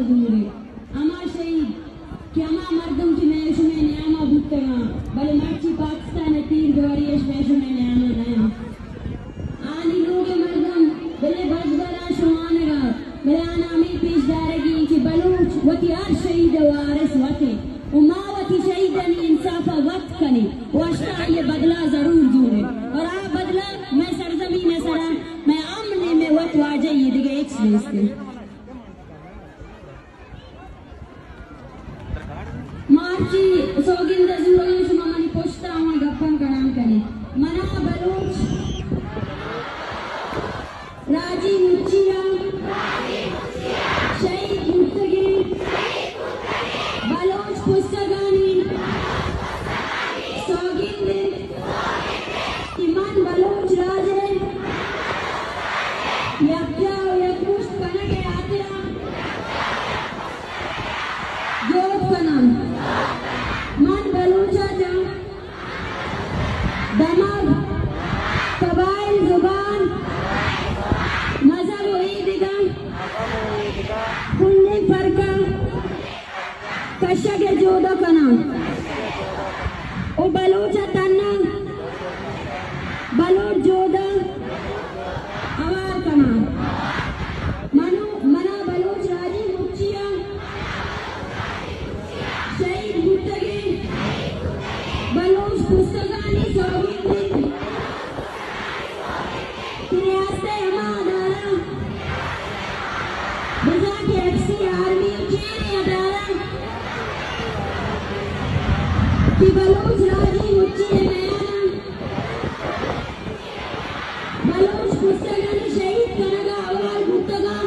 ہما شہید کہ ہما مردم کہ مئے شمئے نیاما بوتگاں، بلے مرچی پاکستان ءِ تیر گواری اش مئے شمئے نیاما نیاں۔ آنی لوگ ءِ مردم بلے بزگر ءَ شوانگ ءَ، بلے آناں ہمے پیش دارگی انت کہ بلوچ وتی ہر شہید ءِ وارث وت انت و ما وتی شہیدانی انصاف ءَ وت کنیں و اشتاں آئی ءِ بدلہ ضرور زوریں اور آ بدلہ مئے سرزمین ءِ سرا مئے امن ءِ مئے وت واجہی ءِ، دگہ ہچ نیست انت۔ مرچی سوگند ءَ زورگاں، شما منی پشت ءَ ہما گپاں کڑان کنے۔ منا بلوچ راجی مچی ءَ شہید بوتگیں بلوچ کسگانی سوگند انت کہ من بلوچ راج ءِ یکجاہ و یکمشت کنگ ءِ ہاترا جہد کناں۔ من بلوچ ءَ چہ دمگ، قبائل، زبان، مذہب و اے دگہ کلیں فرق ءَ کشگ ءِ جہد ءَ کناں و بلوچ ءَ تھنا بلوچ جہد ءَ ہوار کناں۔ منو، منا بلوچ راجی مچی ءَ شہید بوتگیں بلوچ کسگانی سوگند انت کہ ریاست ءِ ہما ادارہ، بزاں کہ ایف سی، آرمی و چیریں ادارہ کہ بلوچ راجی مچی ءِ میان ءَ بلوچ کشتگانی شہید کنگ ءَ ہوار بوتگاں،